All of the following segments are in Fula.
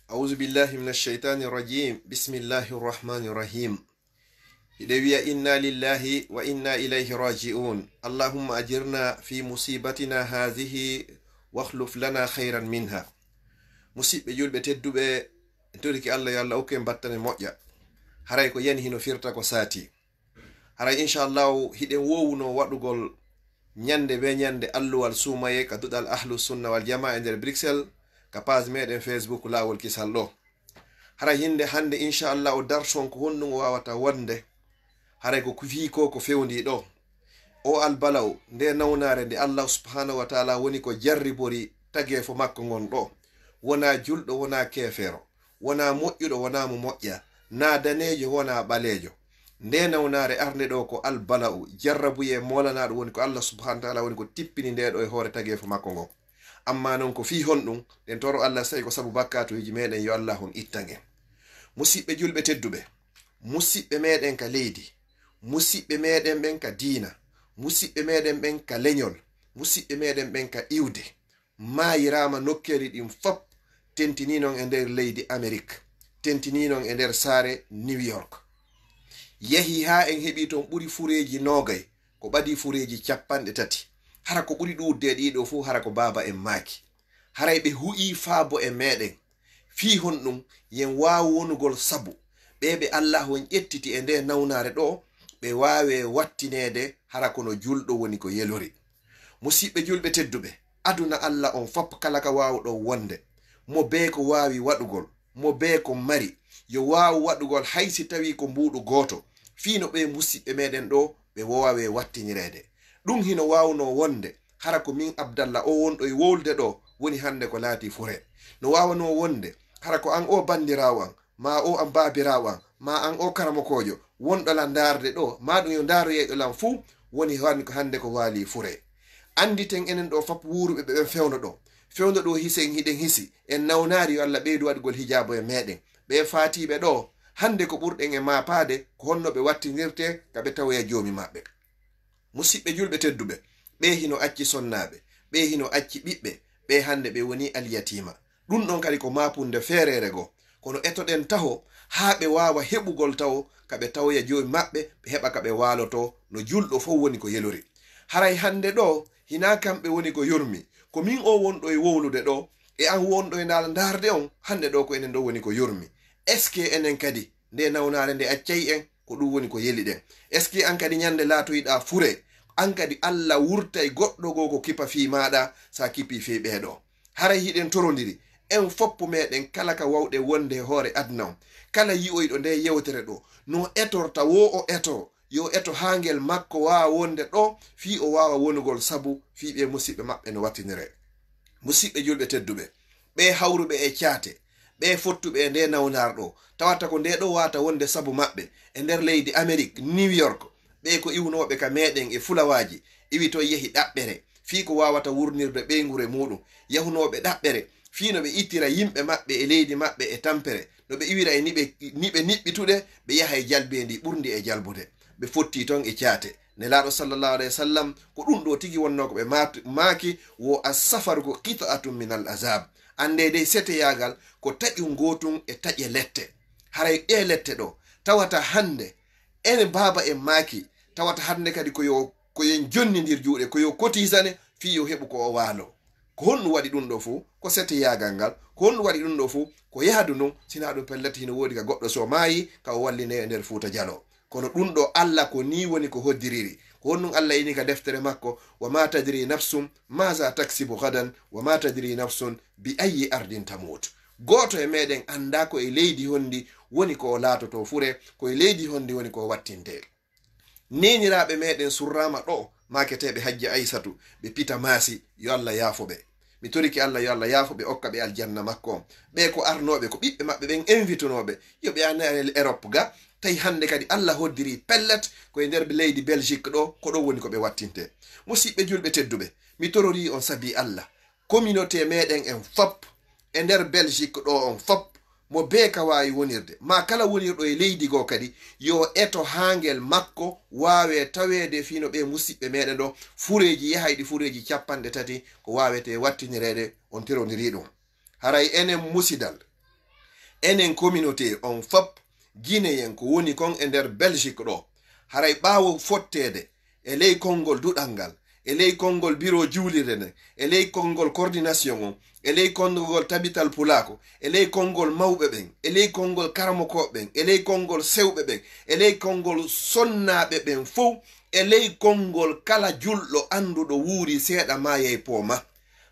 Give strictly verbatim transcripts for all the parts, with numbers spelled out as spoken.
أعوذ بالله من الشيطان الرجيم. بسم الله الرحمن الرحيم. Hiɗen wi'a inna lillahi wa inna ilayhi raji'un. Allahumma ajirna fi musibatina hadhihi wakhluf lana khayran minha. Musiɓɓe julɓe tedduɓe, en torike Allah yo Allah okku en battane moƴƴa. Haray ko yani hino firta ko saati. Haray inchallahu hiɗen wowuno waɗugol ñande be ñande alluwal suumaye ka duɗal Ahlu Sunna wal Jamaa e nder Bruxelles, ka page meɗen Facebook Laawol Kisal ɗo. Haray hinde hande inchallahu darson ko honɗum o wawata wonde? Haray ko fii ko ko fewndi ɗo. O albala'u, nde nawnaare nde Allah subhanahu wa ta'ala woni ko jarribori tageefo makko ngon ɗo. Wona julɗo, wona keefeero, wona moƴƴuɗo, wona mo moƴƴa, na daneejo, wona ɓaleejo. Nde nawnaare arnde ɗo ko albala'u, jarrabuye moolanaɗo woni ko Allah subhanahu wa ta'ala woni ko tippini nde ɗo e hoore tageefo makko ngon. Amma non ko fii honɗum? Ɗen toro Allah, so tawi ko sabu bakkaatuuji meɗen, yo Allah on ittan en. Musiɓɓe julɓe tedduɓe, musiɓɓe meɗen ka leydi, musiɓɓe meɗen ɓen ka diina, musiɓɓe meɗen ɓen ka leñol, musiɓɓe meɗen ɓen ka iwde, maayiraama nokkeeli ɗin fop, tentini non e nder leydi Amerik, tentini non e nder saare New York. Yehi haa en heɓi ton ɓuri fureeji noogay, ko ɓadii fureeji capanɗe tati. Hara ko ɓuri ɗuuɗde e ɗiɗo fuu, hara ko baaba en maaki. Haray ɓe hu'i faabo e meɗen. Fii honɗum? Yen waawu wonugol sabu ɓe ɓe Allah on ƴettiti e nde nawnaare ɗo, ɓe waawe wattineede hara kono julɗo woni ko yelori. Musiɓɓe julɓe tedduɓe, aduna Allah on fop kala ka waawɗo wonde, mo bee ko waawi waɗugol, mo bee ko mari, yo waawu waɗugol hay si tawii ko mbuuɗu gooto, fii no ɓee musiɓɓe meɗen ɗo ɓe woowawe wattinireede. Ɗum hino waawnoo wonde hara ko min Abdallah o wonɗo e wowlude ɗo woni hannde ko laati fure. No waawanoo wonde hara ko an o banndiraawo an, maa o an baabiraawo an, maa an o karamokoojo wonɗo lan ndaarde ɗo, maa ɗum yo ndaaroyeyɗo lan fuu woni han-, hannde ko waali fure. Annditen enen ɗo fop wuuruɓe ɓe ɓen fewndo ɗo. Fewndo ɗo hisen hiɗen hisi, en nawnaari yo Allah ɓeydu waɗugol hijaabo e meɗen. Ɓe faatiiɓe ɗo, hannde ko ɓurɗen e maapaade, ko honno ɓe wattinirte ka ɓe tawoya joomi maɓɓe. Musiɓɓe julɓe tedduɓe, ɓe hino acci sonnaaɓe, ɓe hino acci ɓiɓɓe, ɓe hannde ɓe woni alyatiima. Ɗum ɗon kadi ko maapunde feereere goo. Kono etoɗen taho haa ɓe waawa heɓugol tawo ka ɓe tawoya joomi maɓɓe, ɓe heɓa ka ɓe waaloto no julɗo fow woni ko yelori. Haray hannde ɗo, hinaa kamɓe woni ko yurmi, ko min o wonɗo e wowlude ɗo, e an wonɗo e ndaal ndaarde on, hannde ɗo ko enen ɗo woni ko yurmi. Est-ce que enen kadi nde nawnaare nde accay en, ko ɗum woni ko yeli ɗen? Est-ce que an kadi ñande laatoyɗaa fure, an kadi Allah wurtay goɗɗo goo ko kipa fii maaɗa, sa kipi fii ɓee ɗo? Haray hiɗen torondiri, en foppu meɗen kala ka wawɗen wonde e hoore aduna on, kala yi'oyɗo nde yewtere ɗo, no etorta wo o eto, yo eto haa ngel makko waawa wonde ɗo, fii o waawa wonugol sabu fii ɓe musiɓɓe maɓɓe no wattinire. Musiɓɓe julɓe tedduɓe, ɓe hawruɓe e caate, ɓe fottuɓe e nde nawnaare ɗo, tawata ko nde ɗo wata wonde sabu maɓɓe e nder leydi Amerik, New York, ɓe ko iwnooɓe ka meɗen e fulawaaji, iwi ton yehi ɗaɓɓere, fii ko wawata wurnirde ɓeynguure muɗum, yahunooɓe ɗaɓɓere, fii no ɓe ittira yimɓe maɓɓe e leydi maɓɓe e tampere, no ɓe iwira e niɓe, niɓe niɓɓituɗe, ɓe yaha e jalbeendi ɓurndi e jalbude. Ɓe fotti ton e caate. Nelaaɗo sallallahu alayhi wa sallam, ko ɗum ɗo tigi wonnoo ko ɓe maat-, maaki, wo as-safaru ko qit'atun min al-azab. Annde dey seteyaagal ko taƴu ngootun e taƴe lette. Haray ɗe lette ɗo, tawata hannde, ene baaba en maaki, tawata hannde kadi ko yo, ko yen jonnindir juuɗe, ko yo kotisane, fii yo heɓu ko o waalo. Ko honɗum waɗi ɗum ɗo fuu? Ko seteyaagal ngal. Ko honɗum waɗi ɗum ɗo fuu? Ko yaadu ndun, sinaa ɗum pellet hino woodi ka goɗɗo so maayi, ka o walline e nder Fuuta Jaloo. Kono ɗum ɗo Allah ko nii woni ko hoddiriri. Ko honɗum Allah ini ka deftere makko, "Wa ma tadri nafsun maza taksibu gadan, wa ma tadri nafsun bi ayyi ardin tamut." Gooto e meɗen anndaa ko e leydi honndi woni ko o laatoto fure, ko e leydi honndi woni ko o wattinte. Neeniraaɓe meɗen surraama ɗo, maaketeeɓe Hajja Aysatu, ɓe Pita Maasi, yo Allah yaafo ɓe. Mi torike Allah yo Allah yaafo ɓe, okka ɓe aljanna makko on. Ɓe ko arnooɓe, ko ɓiɓɓe maɓɓe ɓen invitunooɓe. Yo ɓe an Europe ga, tawi hannde kadi Allah hoddiri pellet ko e nder leydi Belgique ɗo, ko ɗo woni ko ɓe wattinte. Musiɓɓe julɓe tedduɓe, mi tororii on sabi Allah. Communauté meɗen en fop, e nder Belgique ɗo on fop, mo bee ka waawi wonirde, maa kala wonirɗo e leydi goo kadi, yo eto haa ngel makko waawe taweede fii no ɓee musiɓɓe meɗen ɗo, fureeji yahayɗi fureeji capanɗe tati, ko waawetee wattinireede, on terondirii ɗum. Haray enen musidal, Enen communauté on fop, Guinéen ko woni kon e nder Belgique ɗo, haray ɓaawo fotteede e ley konngol duɗal ngal, e ley konngol biro juulirde nden, e ley konngol coordination on, e ley konngol tabital pulaaku, e ley konngol mawɓe ɓen, e ley konngol karamokooɓe ɓen, e ley konngol sewɓe ɓen, e ley konngol sonnaaɓe ɓen fow, e ley konngol kala julɗo annduɗo wuuri seeɗa maayay pooma.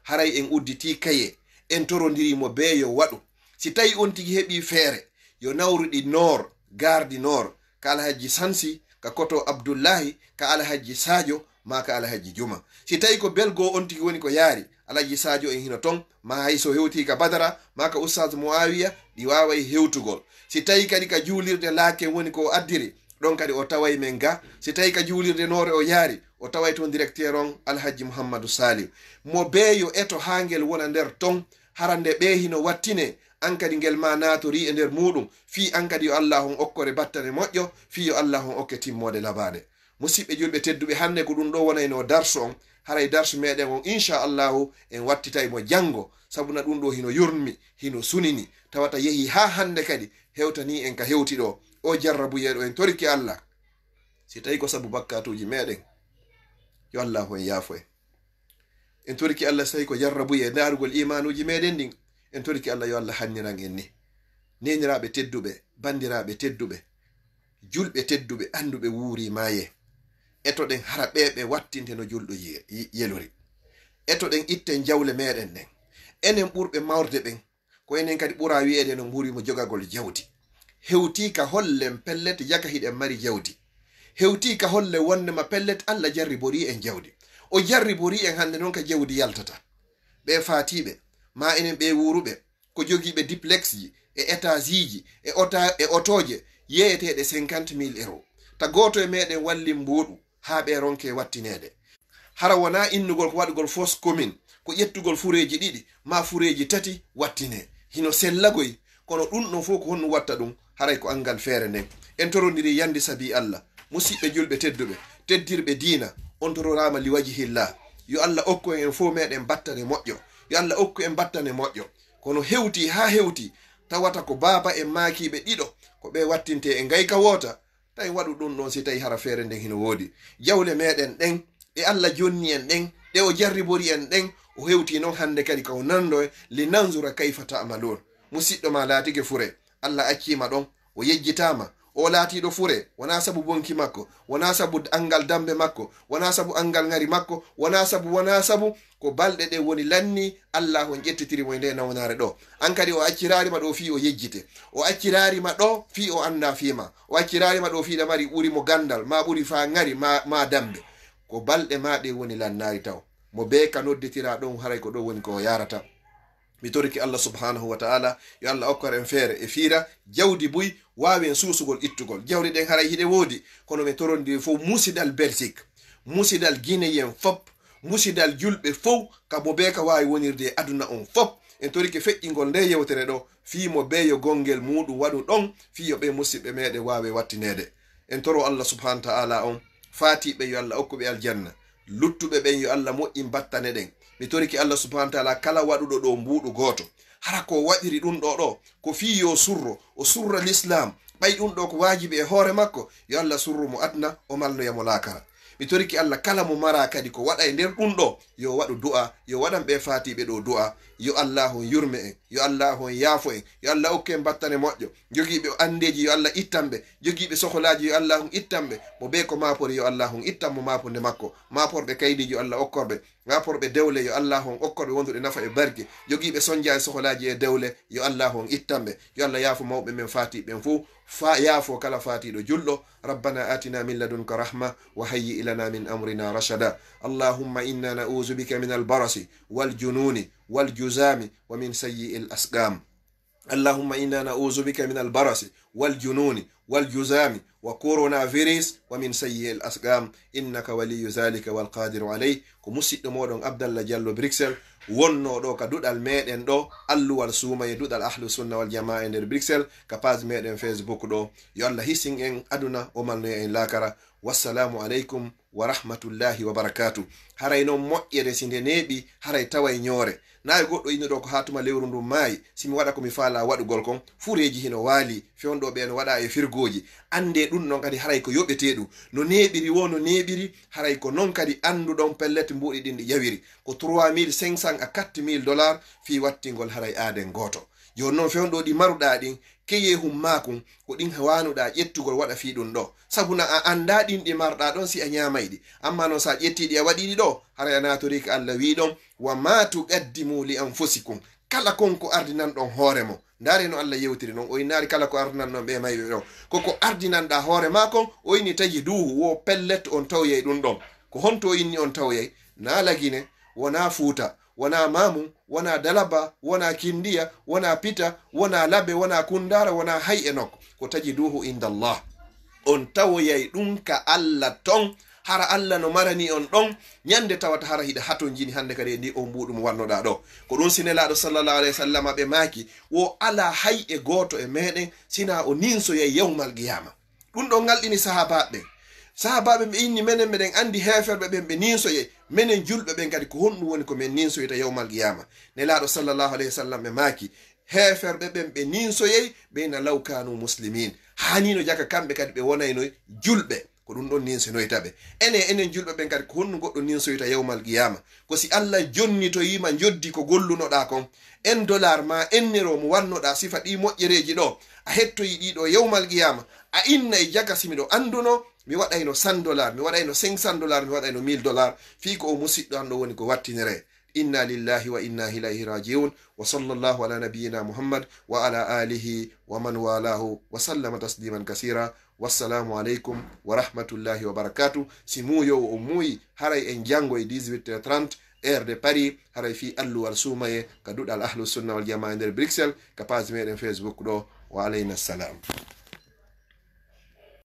Haray en udditii kaye, en torondiri mo bee yo waɗu. Si tawi on tigi heɓii feere, yo nawruɗi Noor, Gardi Noor, ka Alhajji Sansi, ka Koto Abdullahi, ka Alhajji Sadio, maa ka Alhajji Juma. Si tawi ko belgo on tigi woni ko yaari, Alhajji Sadio en hino ton, maa hay so hewtii ka Badara, maa ka Ustaz Muawiya, ɗi waaway hewtugol. Si tawi kadi ka juulirde laaken woni ko o addiri, ɗon kadi o taway men ga. Si tawi ka juulirde Noore o yaari, o taway ton directeur on Alhajji Muhammadu Saliw. Mo bee yo eto haa ngel wona nder ton, hara nde ɓee hino wattine, an kadi ngel ma naatori e nder muuɗum, fii an kadi yo Allah on okkore battane moƴƴo, fii yo Allah on okke timmoode labaade. Musiɓɓe julɓe tedduɓe, hannde ko ɗum ɗo wonayno darsu on, haray darsu meɗen on, insha Allahu, en wattitay mo janngo, sabuna ɗum ɗo hino yurmi, hino sunini, tawata yehi haa hannde kadi, hewtani en ka hewti ɗo. O jarrabuyeeɗo, en toriki Allah. Si tawi ko sabu bakkatuuji meɗen, yo Allahu on yaafo en. En toriki Allah, si tawi ko jarrabuye e ndaarugol iimaanuuji meɗen ɗin, en toriki Allah yo Allah hanniran en ni. Neeniraaɓe tedduɓe, banndiraaɓe tedduɓe, julɓe tedduɓe, annduɓe wuuri maaye. Etoɗen hara ɓe ɓe wattinte no julɗo ye-, ye-, yelori. Etoɗen itten jawle meɗen ɗen. Enen ɓurɓe mawrde ɓen, ko enen kadi ɓura wi'eede no ɓuri mo jogagol jawdi. Hewtii ka hollen pellet yaka hiɗen mari jawdi. Hewtii ka hollen wonndema pellet Allah jarriborii en jawdi. O jarriborii en hannde non ka jawdi yaltata. Ɓe faatiiɓe, maa enen ɓe wuuruɓe, ko jogiiɓe diplexji, e étageiji, e ota-, e otooje yeeyeteeɗe cinquante mille euros. Ta gooto e meɗen wallin mbuuɗu, haa ɓe ronke wattineede. Hara wonaa innugol ko waɗugol fausse commune, ko ƴettugol fureeji ɗiɗi, maa fureeji tati wattine. Hino sellagoy, kono ɗum ɗon fof ko honɗum watta ɗum? Haray ko anngal feere nden. En torondiri yandi sabi Allah. Musiɓɓe julɓe tedduɓe, teddirɓe diina, on tororaama li wajhillah. Yo Allah okku en, en fof meɗen battane moƴƴo. Yo Allah okku en battane moƴƴo. Kono hewti haa hewti, tawata ko baaba en maakiiɓe ɗiɗo, ko ɓe wattinte e ngayka woota, tawi waɗu ɗum ɗon si tawi hara feere nden hino woodi. Jawle meɗen ɗen, ɗe Allah jonni en ɗen, ɗe o jarribori en ɗen, o hewti non hannde kadi ka o nanndo en, li nanzura kayfa ta'malun. Musiɗɗo ma laatike fure, Allah accii ma ɗon, o yejjitaama. O laatiiɗo fure, wonaa sabu bonki makko, wonaa sabu anngal dambe makko, wonaa sabu anngal ŋari makko, wonaa sabu, wonaa sabu, ko balɗe ɗe woni lanni, Allah on ƴettitiri mo e nde nawnaare ɗo. An kadi o acciraari ma ɗo fii o yejjite. O acciraari ma ɗo fii o annda fii ma. O acciraari ma ɗo fii ɗa mari ɓuri mo ganndal, maa ɓuri faa ŋari, maa, maa dambe. Ko balɗe ma ɗe woni lannaari taw. Mo bee ka nodditiraa ɗon, haray ko ɗo woni ko o yaarata. Mi toriki Allah subhanahu wa ta'ala, yo Allah okkor en feere e fiira, jawdi buy, waawen suusugol ittugol. Jawdi ɗen haray hiɗe woodi, kono mi torondi fof musidal Belgique, musidal Guinéen fop, musidal julɓe fof, ka mo bee ka waawi wonirde e aduna on fop. En torike feƴƴingol nde yewtere ɗo, fii mo bee yo gonngel muuɗum waɗu ɗon, fii yo ɓe musiɓɓe meɗen waawe wattineede. En toro Allah subhanahu wa ta'ala on, faatiiɓe yo Allah okku ɓe aljanna, luttuɓe ɓen yo Allah moƴƴin battane ɗen. Mi toriki Allah subhanahu wa ta'ala kala waɗuɗo ɗo mbuuɗu gooto, hara ko waɗiri ɗum ɗo ɗo, ko fii yo surro, o surra l'islam, ɓay ɗum ɗo ko waajibi e hoore makko, yo Allah surru mo aduna, o malnoya mo laakara. Mi toriki Allah kala mo mara kadi ko waɗa e nder ɗum ɗo, yo waɗu du'a, yo waɗan ɓe faatiiɓe ɗo du'a, yo Allah on yurme en, yo Allah on yaafo en, yo Allah okku en battane moƴƴo. Jogiiɓe andeeji yo Allah ittan ɓe, jogiiɓe sokolaaji yo Allah on ittan ɓe, mo bee ko maapori yo Allah on ittan mo maaponde makko, maaporɓe kaydiiji yo Allah okkor ɓe, maaporɓe dewle yo Allah on okkor ɓe wondude nafa e barke, jogiiɓe sonjaaji sokolaaji e dewle yo Allah on ittan ɓe, yo Allah yaafo mawɓe men faatiiɓe ɓen fof, fa yaafo kala faatiiɗo julɗo. ربنا آتنا من لدنك رحمة وهيئ لنا من أمرنا رشدا. اللهم إنا نعوذ بك من البرص والجنون والجذام ومن سيء الأسقام. اللهم إنا نعوذ بك من البرص والجنون والجذام وكورونا فيروس ومن سيء الأسقام إنك ولي ذلك والقادر عليه. Ko musiɗɗo moɗon Abdallah Diallo Bruxelles, wonno ɗo ka duɗal meɗen ɗo, alluwal suumaye duɗal Ahlu Sunna wal Jamaa e nder Bruxelles, ka page meɗen Facebook ɗo. Yo Allah hisin en aduna, o malnoya en laakara. Wassalamu aleykum. wa rahmatullahi wa barakatuh. Haray noon moƴƴere si nde neeɓi, haray taway ñoore. Naa e goɗɗo innuɗo ko haa tuma lewru ndun maayi, si mi waɗa ko mi faalaa waɗugol kon, fureeji hino waali, fewndo ɓe no waɗa e firgooji. Anndee ɗun ɗon kadi haray ko yoɓetee ɗun. No neeɓiri woo, no neeɓiri, haray ko non kadi annduɗon pellet mbuuɗi ɗin ɗi ƴawiri. Ko trois mille cinq cents à quatre mille dollars fii wattingol haray aaden gooto. Jooni non fewndo ɗi maruɗaa ɗin, keyee hum maakun, ko ɗin waanuɗaa ƴettugol waɗa fii ɗun ɗoo. Sabu na a anndaa ɗin ɗi marɗaa ɗon si a ñaamay ɗi. Amma non si a ƴettii ɗi a waɗii ɗi ɗoo, haray a naatorii ka Alla wi'i ɗon, "Wa ma tuqaddimu li anfusikum." Kala kon ko ardinanɗon hoore mon. Ndaaree no Alla yewtiri non, o innaali kala ko ardinanɗon ɓee mayɓe ɗon. Ko ko ardinanɗaa hoore maa kon, o inni tajiduhu, wo pellet on tawoyay ɗun ɗon. Ko honto o inni on tawoyay? Naa Lagine, wonaa Fuuta, wonaa Maamum, wonaa Dalaba, wonaa Kindiya, wonaa Pita, wonaa Labe, wonaa Kundaara, wonaa hay e nokku. Ko tajiduhu indallah. On tawoyay ɗun ka Alla ton. Hara Alla no marani on ɗon, ñande tawata hara hiɗa hatonjini hande kadi e ndi on mbuuɗu mo wannoɗaa ɗoo. Ko ɗun si Nelaaɗo sallallahu alayhi wa sallam ɓe maaki, wo alaa hay e gooto e meɗen sinaa o ninsoyay yawmal qiyaama. Ɗun ɗon ŋalɗini sahaabaaɓe ɓen. Sahaabaaɓe ɓe inni, "Menen meɗen anndi heeferɓe ɓen ɓe ninsoyay. Menen julɓe ɓen kadi ko honɗun woni ko men ninsoyta yawmal qiyaama?" Nelaaɗo sallallahu alayhi wa sallam ɓe maaki, "Heeferɓe ɓen ɓe ninsoyay ɓeyna law kaanu muslimin." Haanino jaka kamɓe kadi ɓe wonayno julɓe. Ko ɗun ɗon ninsinoyta ɓe. Enen, enen julɓe ɓen kadi ko honɗun goɗɗo ninsoyta yawmal qiyaama? Ko si Alla jonnitoyiima njoddi ko gollunoɗaa kon, en dollar maa en euro mo wannoɗaa sifa ɗii moƴƴereeji ɗoo, a hettoyi ɗii ɗoo yawmal qiyaama, a innay jaka si miɗo anndunoo, mi waɗayno cent dollars, mi waɗayno cinq cents dollars, mi waɗayno mille dollars, fii ko o musiɗɗo an ɗoo woni ko wattiniree. Inna lillahi wa inna ilayhi raji'un. Wa sallallahu ala nabiyyina Muhammad wa ala alihi wa man walahu wa sallama tasliman kasira. Wassalamu alaikum wa rahmatullahi wa barakatuh. Si muuyowo o muuyi, haray en janngo e dix-huit heures trente, heure de Paris, haray fii alluwal suumaye ka duɗal Ahlu Sunna wal Jamaa e nder Bruxelles, ka page meɗen Facebook ɗoo. Wa alayna salam.